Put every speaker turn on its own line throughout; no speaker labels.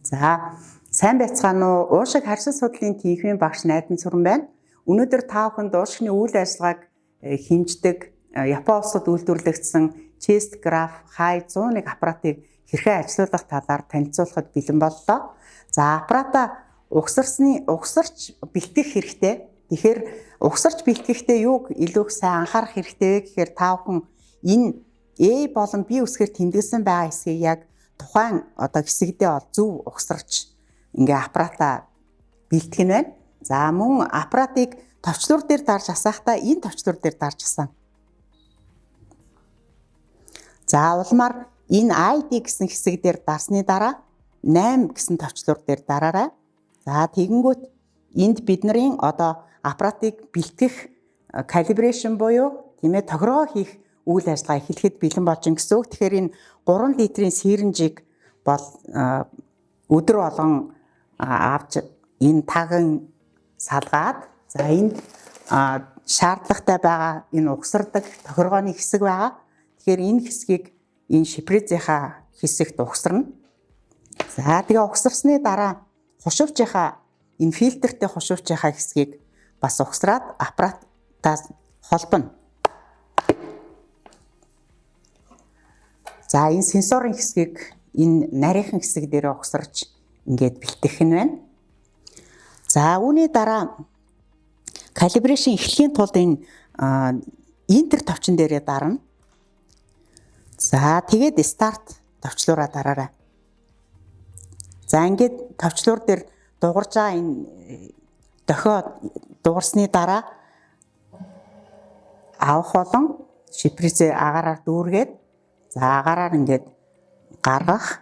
За, сайн байцгаана уу? Уушиг харшил судлалын тийнхвийн багш Найдан Цүрэн байна. Өнөөдөр та бүхэнд уушигны үйл ажиллагааг хэмждэг Япон улсад үйлдвэрлэгдсэн Chest Graph High 101 аппаратыг хэрхэн ажилуулах талаар танилцуулахад бэлэн боллоо. За, аппаратаа угсарч бэлтгэх хэрэгтэй. Тэгэхээр угсарч бэлтгэхдээ юуг илүү их сайн анхаарах хэрэгтэй вэ гэхээр та бүхэн энэ A болон B үсгээр тэмдэглэсэн байгаа хэсгийг яг тухайн одоо хэсэгдээ бол зөв угсарч ингээ аппаратаа бэлтгэх нь байна. За, мөн аппаратыг товчлуур дээр дарж асаахтаа энэ товчлуур дээр дарж асаана. За, улмаар энэ ID гэсэн хэсэг дээр дарсны дараа 8 гэсэн товчлуур дээр дараарай. За, тэгэнгүүт энд бидний одоо аппаратыг бэлтгэх calibration буюу тийм ээ тохиргоо хийх үйл ажиллагаа эхлэхэд бэлэн болж ин гэсэн үг. Тэгэхээр энэ 3 литрийн syringe-ийг бол өдөр болгон авч энэ таган салгаад, за, энд шаардлагатай байгаа энэ угсардаг тохиргооны хэсэг байгаа. Тэгэхээр энэ хэсгийг энэ шприцийнхаа хэсэгт угсарна. За, тэгээ угсарсны дараа хушуувчийнхаа энэ фильтртэй хушуувчийнхаа хэсгийг бас угсраад аппаратаас холбоно. За, энэ сенсорын хэсгийг энэ нарийнхан хэсэг дээр угсарч ингээд бэлтгэх нь байна. За, үүний дараа calibration эхлэхийн тулд энэ enter товчон дээрээ дарна. За, тэгээд start товчлуураа дараарай. За, ингээд товчлуур дээр дугарж байгаа энэ дохио дугарсны дараа авах болон шприцээ агаараар дүүргээд, за, агаараар ингээд гаргах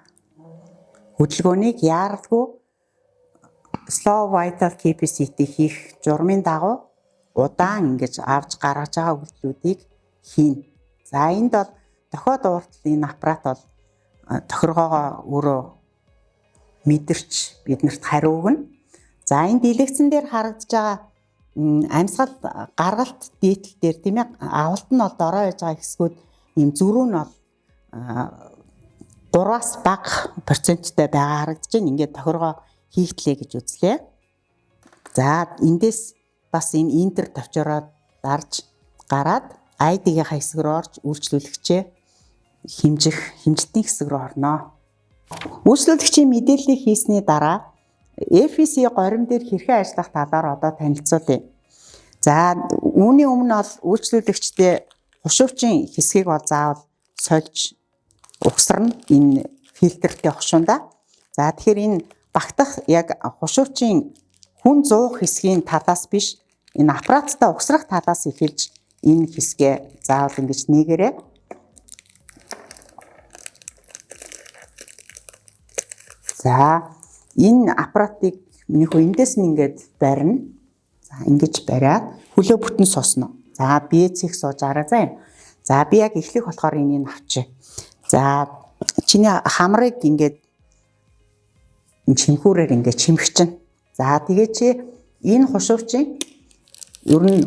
хөдөлгөөнийг яаралгүй slow vital capacity хийх журмын дагуу удаан ингэж авч гаргаж байгаа үйлдэлүүдийг хийнэ. За, энд бол дохио дууртал энэ аппарат бол тохиргоогоо өөрөө мэдэрч биднэрт хариу өгнө. За, энэ дэлгэцэн дээр харагдаж байгаа амьсгал гаргалт дээдл дээр, тийм ээ, авалт нь бол дорой байж байгаа хэсгүүд ийм зөрүү нь бол 3-аас бага проценттай байгаа харагдаж байна. Ингээд тохиргоо хийгдлээ гэж үзлээ. За, эндээс бас энэ enter товчоороо дарж гараад ID-ийн хэсэг рүү орж үйлчлүүлэгчээ хэмжих хэмжилтийн хэсэг рүү орно. Үйлчлүүлэгчийн мэдээллийг хийсний дараа FEC горим дээр хэрхэн ажиллах талаар одоо танилцуулъя. За, үүний өмнө бол үйлчлүүлэгчдээ хушуувчийн хэсгийг бол заавал сольж угсарна энэ фильтртэй хошуунда. За, тэгэхээр энэ багтах яг хушуувчийн хүн зуух хэсгийн талаас биш, энэ аппараттай угсрах талаас эхэлж энэ хэсгээ заавал ингэж нээгээрэй. За, энэ аппаратыг миний хөө эндээс нь ингээд барина. За, ингэж бариад хөлөө бүтэн сууснаа. За, бие цэх сууж араа заа юм. За, би яг эхлэх болохоор энийг авчи. За, чиний хамрыг ингээд чимхүүрээр ингээд чимэх чинь. За, тэгээ чи энэ хушуувчин ер нь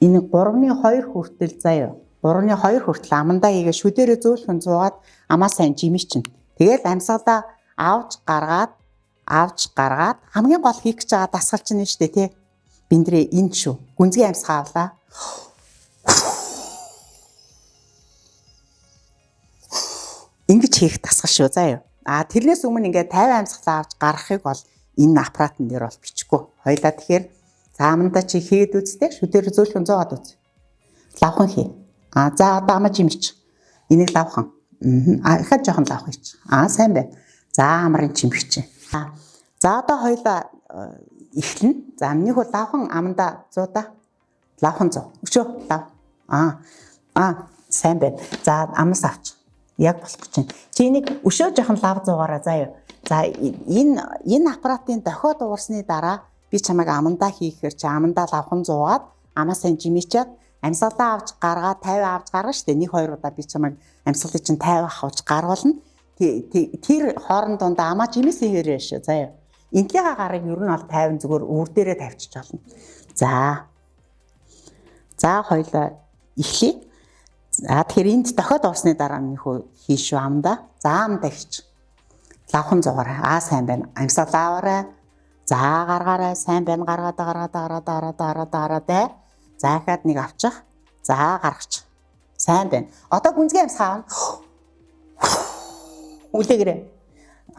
энэ 3-ны 2 хүртэл заяа. 3-ны 2 хүртэл амандаа хийгээ шүдэрээ зөөлхөн зуугаад амаа сайн жимий чинь. Тэгэл амьсгалаа авч гаргаад, авч гаргаад хамгийн гол хийх гэж байгаа дасгал чинь нь шүү дээ, тий. Биндрээ энд шүү. Гүнзгий амьсгаа авлаа. Ингэж хийх дасгал шүү заа юу. А тэрнээс өмнө ингээд 50 амьсгалаа авч гаргахыг бол энэ аппаратн дээр бол бичихгүй. Хоёлаа тэгэхээр за амандаа чи хийгээд үзтээ, шүдээр зөөлхөн зуугаад үз. Лавхан хий. А за, одоо амаж имч. Энийг лавхан. А ихад жоохон лавх хийч. А сайн байна. За, амрын чимхч. За, одоо хоёлаа эхлэнэ. За, миний хөө лавхан амандаа зуудаа. Лавхан зуу. Өшөө лав. А сайн байна. За, амнаас авч. Яг болох гэж байна. Чи энийг өшөө жоохон лав зуугаараа заа юу. За, энэ аппаратын дохио дуурсны дараа би чамайг амандаа хийхээр чи амандаа лавхан зуугаад амаа сайн жимичээд амьсгалаа авч гаргаа 50 авч гаргана штэ. 1 2 удаа би чамайг амьсгалыг чинь 50 авч гаргуулна. Тэр хоорон дундаа амаа жимээсээ хэрэг шүү заа юу. Энтлийнхаа гарыг ер нь бол 50 зүгээр өвөр дээрээ тавьчих болно. За. За, хоёлаа эхлэе. За, тэгэхээр энд дохиод дуусны дараа миний хөө хийш шүү амдаа. За, амдаа хийч. Лавхан зугаарай. Аа сайн байна. Амьсгал аваарай. За гаргаарай. Сайн байна. Гаргаад гаргаад гаргаад гаргаад гаргаад гаргаад. За дахиад нэг авчих. За гаргачих. Сайн байна. Одоо гүнзгий амьсгал авна. Үлээгээрэй.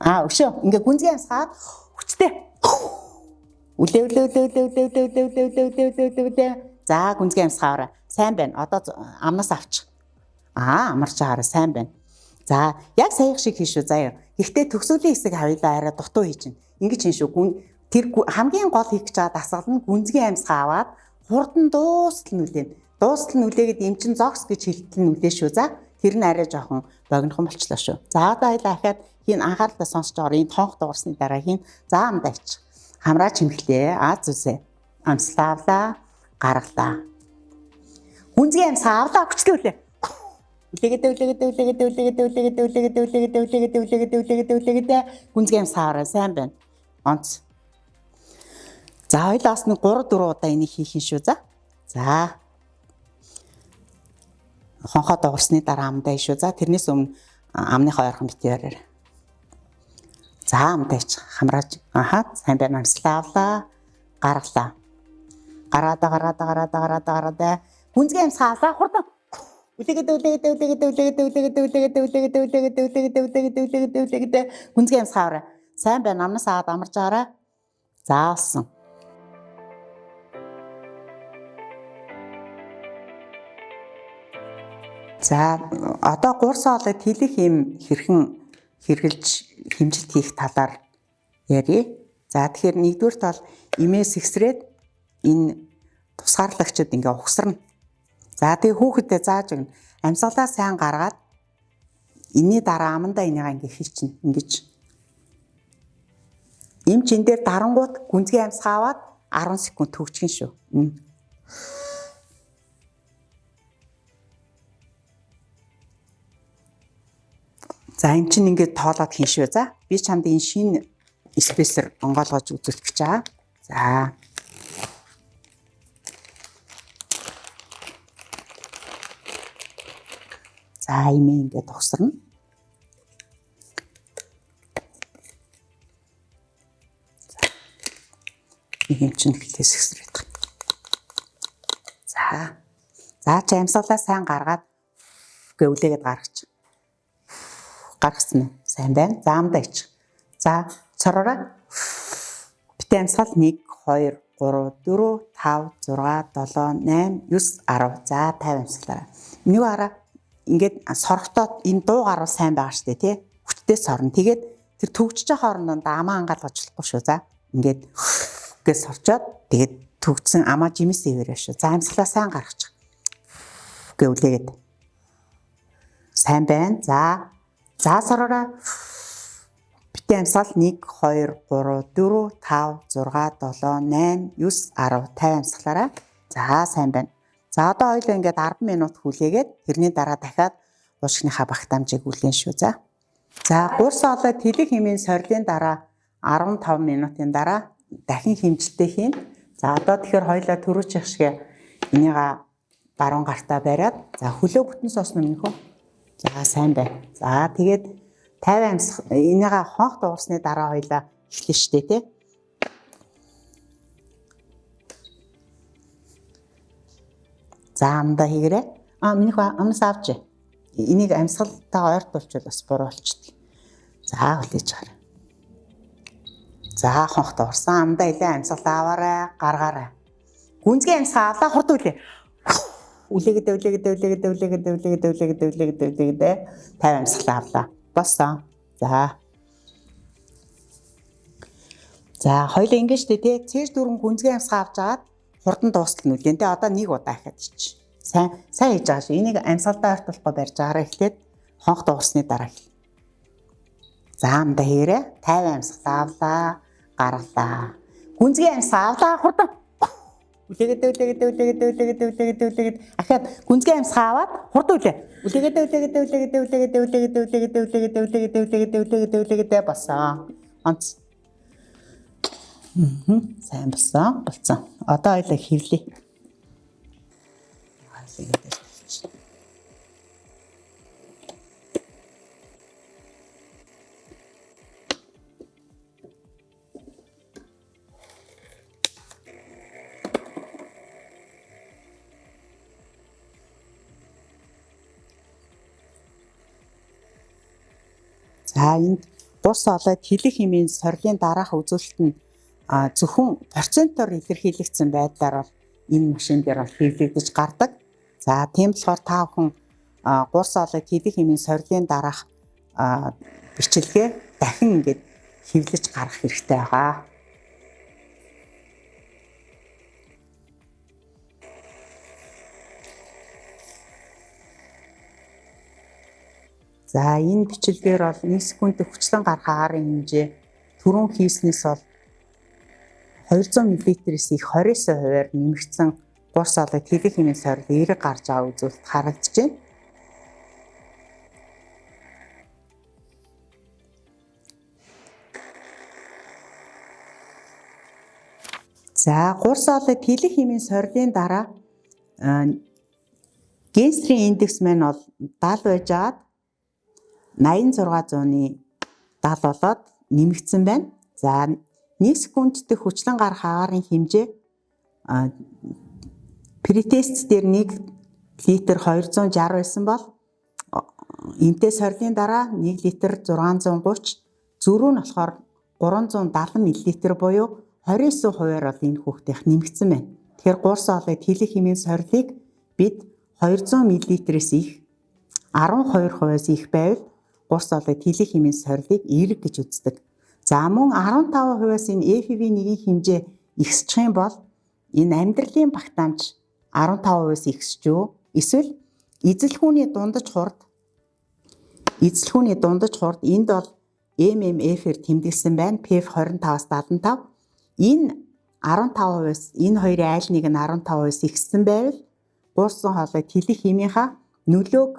Аа өшөө. Ингээ гүнзгий амьсгаад хүчтэй. Үлээ үлээ үлээ үлээ үлээ үлээ үлээ үлээ үлээ үлээ үлээ үлээ үлээ. За гүнзгий амьсгаа аваарай. Сайн байна. Одоо амнаас авчих. Аа амарч байгаарай. Сайн байна. За яг саях шиг хийн шүү заяа. Гэхдээ төгсөлийн хэсэг хавьлаа арай дутуу хийж чинь. Ингэж хийн шүү. Гүн тэр хамгийн гол хийх гэж байгаа дасгал нь гүнзгий амьсгаа аваад хурдан дуустал нь үлээн. Дуустал нь үлээгээд эм чин зогс гэж хэлтэл нь үлээ шүү. За тэр нь арай жоохон богинохон болчлоо шүү. За одоо хоёлаа ахаад хийн анхаарлаа сонсож байгаа энэ тонх дуурсны дараа хийн. За амдаа ич. Хамраа чимхлээ. Аа зүсээ. Амьслаа авлаа. Гаргалаа. Гүнзгий амьсгаа авлаа хүчлээ үлээ. Үлээгээд үлээгээд үлээгээд үлээгээд үлээгээд үлээгээд үлээгээд үлээгээд үлээгээд үлээгээд үлээгээд гүнзгий амьсгаа аваарай. Сайн байна. Онц. За хоёлаа бас нэг 3 4 удаа энийг хийх юм шүү. За. За. Хонхоо дуурсны дараа амдаа шүү. За тэрнээс өмнө амныхаа ойрхон битгий бариарай. За амдаа ич хамрааж. Аха сайн байна. Амьслаа авлаа. Гаргалаа. Гараада гараада гараада гараада гараада. Гүнзгий амьсгаа авлаа. Хурдан. Үлээгээд үлээгээд үлээгээд үлээгээд үлээгээд үлээгээд үлээгээд үлээгээд үлээгээд үлээгээд үлээгээд үлээгээд гүнзгий амьсгаа аваарай. Сайн байна. Амнаас аваад амарч байгаарай. За олсон. За одоо гурс хоолойд хэлэх юм хэрхэн хэрглэж хэмжилт хийх талаар ярья. За тэгэхээр нэгдүгээр тал эмээ сэгсрээд энэ тусгаарлагчид ингээ угсарна. За тэгээ хүүхэддээ зааж өгнө. Амьсгалаа сайн гаргаад энэний дараа амандаа энийгээ ингээ хийчихнэ. Ингэж. Эм чин дээр дарангуут гүнзгий амьсгаа аваад 10 секунд төгжгөн шүү. За эн чинь ингээд тоолоод хийн шүү. За би чамд энэ шинэ спейсер онгойлгож үзүүлэх гэж байгаа. За. За имээ ингээд угсарна. Нэг юм чинь хэлээс сэгсрээд байгаа. За. За чи амьсгалаа сайн гаргаад гэ үлээгээд гаргач. Гаргасан уу? Сайн байна. За амдаа ич. За цоророо. Битэн амьсгал 1 2 3 4 5 6 7 8 9 10. За 50 амьсгалаарай. Нэг араа ингээд сорохтоо энэ дуу гарвал сайн байгаа штэ тий. Хүчтэй сорно. Тэгээд тэр төгжиж байгаа хоорондоо амаа ангаалгаж болохгүй шүү. За ингээд гэж сорчоод тэгээд төгжсөн амаа жимс ивэрэ шүү. За амьсгалаа сайн гаргачих. Гэ үлээгээд. Сайн байна. За. За сороорой. Битэн амьсгал 1 2 3 4 5 6 7 8 9 10 50 амьсгалаарай. За сайн байна. За одоо хоёлаа ингээд 10 минут хүлээгээд тэрний дараа дахиад уушгийнхаа багтаамжийг үлээн шүү. За. За гурс хоолой тэлэх хэмээн сорилын дараа 15 минутын дараа дахин хэмжилтээ хийн. За одоо тэгэхээр хоёлаа түрүүчийнх шиг энийга баруун гартаа бариад за хөлөө бүтэн соосно минь хөө. За сайн байна. За тэгээд 50 амьсгал энийга хонх дуурсны дараа хоёлаа эхлэн штэ тий. За амдаа хийгэрээ. А минийх амнаас авч. Энийг амьсгалтайгаа ойртуулчвал бас буруу болчдөг. За хүлээж аваарай. За хонх дуурсан амдаа илээ амьсгал аваарай, гаргаарай. Гүнзгий амьсгал авлаа хурд үлээ. Үлээгээд үлээгээд үлээгээд үлээгээд үлээгээд үлээгээд үлээгээд үлээгээд 50 амьсгал авлаа. Болсон. За. За хоёлаа ингэж тэ тий. Цээж дөрвөн гүнзгий амьсгал авч агаад хурдан дуустал нь үлээн тэ. Одоо нэг удаа ахаад ич. Сайн сайн хийж байгаа шүү. Энийг амьсгалдаа ойртуулахгүй барьж байгаараа эхлээд хонх дуурсны дараа эхэл. За амдаа хийрээ. 50 амьсгал авлаа, гаргалаа. Гүнзгий амьсгал авлаа хурдан. Үлээгээд үлээгээд үлээгээд үлээгээд үлээгээд үлээгээд ахаад гүнзгий амьсгаа аваад хурдан үлээ. Үлээгээд үлээгээд үлээгээд үлээгээд үлээгээд үлээгээд үлээгээд үлээгээд үлээгээд үлээгээд үлээгээд болсон. Онц. Сайн болсон. Болсон. Одоо хоёлаа хэвлээ. Хоёлаа ингэж тавьчих. За энд гурс олоод хилэх хэмээн сорилын дараах үзүүлэлт нь зөвхөн процентоор илэрхийлэгдсэн байдлаар бол энэ машин дээр бол хэвлэгдэж гардаг. За тийм болохоор та бүхэн гурс олоод хилэх хэмээн сорилын дараах бичлэгээ дахин ингээд хэвлэж гаргах хэрэгтэй байгаа. За энэ бичлэгээр бол 1 секундэд хүчлэн гарах агаарын хэмжээ түрүүн хийснээс бол 200 мл-ээс их 29%-аар нэмэгдсэн гурс олоод хилэх хэмээн сорил эерэг гарч байгаа үзүүлэлт харагдаж байна. За гурс олоод хилэх хэмээн сорилын дараа Генстрийн индекс маань бол 70 байжгаад 86-ны 70 болоод нэмэгдсэн байна. За 1 секунд дэх хүчлэн гарах агаарын хэмжээ претест дээр 1 литр 260 байсан бол энтэй сорилын дараа 1 литр 630, зөрүү нь болохоор 370 мл буюу 29%-аар бол энэ хүүхдийнх нэмэгдсэн байна. Тэгэхээр гурс олоод хилэх хэмээн сорилыг бид 200 мл-ээс их 12%-аас их байвал гурс олоод хилэх хэмээн сорилыг эерэг гэж үздэг. За мөн 15%-аас энэ FV1-ийн хэмжээ ихсчих юм бол энэ амьдралын багтаамж 15%-аас ихсэж үү? Эсвэл эзэлхүүний дундаж хурд энд бол MMF-ээр тэмдэглэсэн байна. PF 25-аас 75. Энэ 15%-аас энэ хоёрын аль нэг нь 15%-аас ихссэн байвал гурсан хоолой тэлэх хэмийнхаа нөлөөг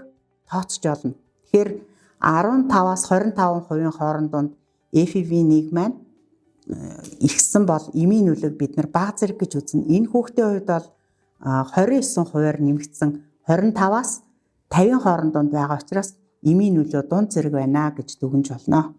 тооцож олно. Тэгэхээр 15-аас 25% хооронд дунд FEV1 маань ихссэн бол эмийн нөлөөг бид нар бага зэрэг гэж үзнэ. Энэ хүүхдийн хувьд бол 29%-аар нэмэгдсэн 25-аас 50 хооронд дунд байгаа учраас эмийн нөлөө дунд зэрэг байна гэж дүгнж болно.